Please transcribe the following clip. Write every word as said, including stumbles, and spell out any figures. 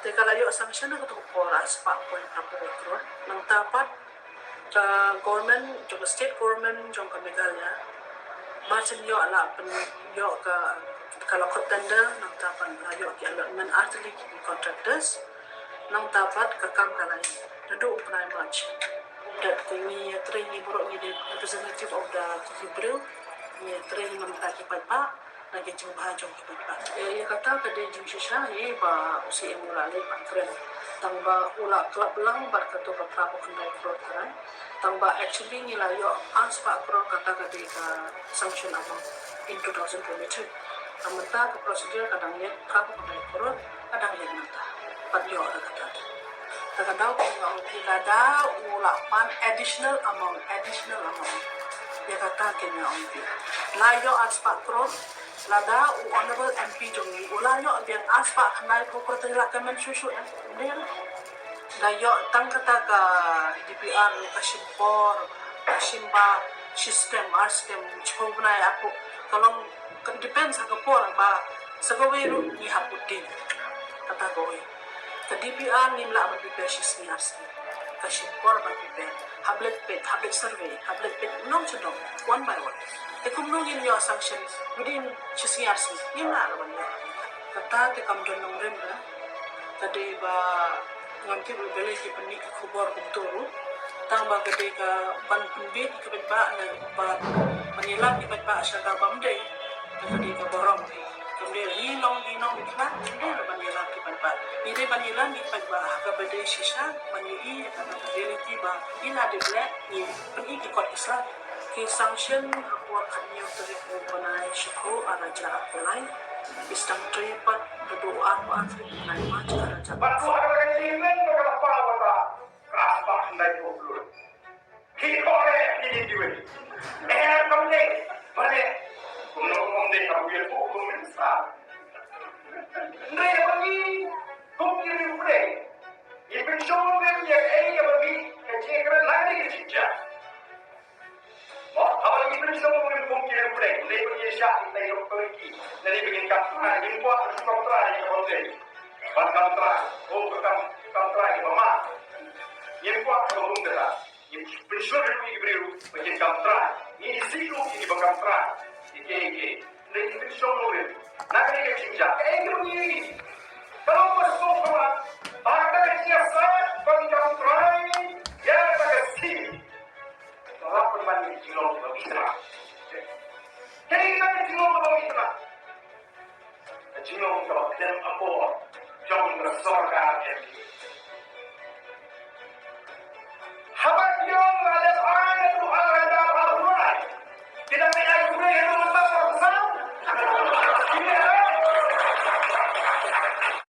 Te ka la ïoh sanction na kato ka por ar spah point phra phew wei klur. Nangta pat ka government jong ka state government jong ka Meghalaya, mar shen ïoh la pyn ïoh ka, ka la khot tender, nangta pat la ïoh ki allotment ar tylli ki contractors. Nangta pat ka kam ka la ïoh naduh u bnai March. Dep te ngi ïatrei ngi baroh ngi dei representative of the ki briew, ngi ïatrei ngi mynta ki paidbah na ki jingbha jong ki paidbah. Ïa kata ka dei jingshisha hi ba u C M u la leit ban kren. Tang ba u la klap lang bad kato ka phra phew khyndai klur tharai. Tang ba actually ngi la ïoh ar spah klur, kata ka dei ka sanction amount in two thousand twenty-two. Ka mynta ka procedure ka dang leit phra phew khyndai klur, ka dang leit mynta. Pat ïoh da kata. Te ka daw ka ong ïa u phi lada u la pan additional amount, additional amount. Ïa kata ka ong ïa u phi. La ïoh ar spah klur, lada u honorable M P jong ngi u la ïoh biang ar spah khyndai phew klur te la ka men shu shu em. Dei la ïoh tang kata ka D P R ka shim por, ka shim ba shi snem, ar snem, shiphew bnai, arphew, ka long, ka depends ha ka por ba sa kawei ruh ngi hap bud ding. Kata kawei. Ka D P R ngim lah ban prepare shi sngi ar sngi. Ka shim por ban prepare. Hap leit peit, hap leit survey, hap leit peit nong cha nong, one by one. Te kumno ngin ïoh sanction within shi sngi ar sngi? Ngim lah ban ïoh. Kata te kam don nongrim re. Ka dei ba ngam tip balei ki pynmih ki khubor kumto ruh. Tang ba ka dei ka ban pynbeit ki paidbah ne ban, ban ïalam ki paidbah sha ka bym dei. Ka dei ka burom. Kam dei ngi long, ngi long ngi khlad, kam dei ban ïalam ki paidbah. Ngi dei ban ïalam ki paidbah ha kaba dei shisha, ban ïohi ïa kata ka reality ba ngi la dep leh, ngi pyni ki kot ki sla. Ki sanction ha ka por khathynñiew tarik u bnai shiphew ar hajar arphew lai. Ki sdang trei pat naduh u arphew ar tarik u bnai March ar hajar. Bad tu ha ka jinglen ba ka la paw ba ka spah khyndai phew klur. Ki khore ki di diwit. Eh, kam dei, ba dei. Kumno kum dei ka buya tu kum minister. Ndei ba ngi kum ki ri u dei. Ngi pynshong ngi ïa ei ka ba ngi ka jingkren na ka dei ka jingjia. Mo, haba ngi pynshong ngi kum ki ri u dei. Ndei ba ngi shah ngi dei ka ba ngi. Ndei ba ngi kam trai, ngi kwah ka kam trai ka ba dei. Ban kam trai, oh, ka kam, kam trai ka ba ma. Ngi kwah ka ba kum ka ta. Ngi pynshong ïa ki briew ba kin kam trai. Ngi ïsih ruh ïa ki ba kam trai. Ïa ki, ïa ki. Ngi pynshong ruh ïa ki. Na ka dei ka jingjia. Ka ei ka ngi. Ka long ba sngewbha ba ka jingïasaid ban kam trai ïa ka skim. Ka la pynban ïa ki jinglong kiba bishar. Ka ei ka jinglong kiba bishar. Ka jinglong kaba khlem akor jong ka sorkar M P.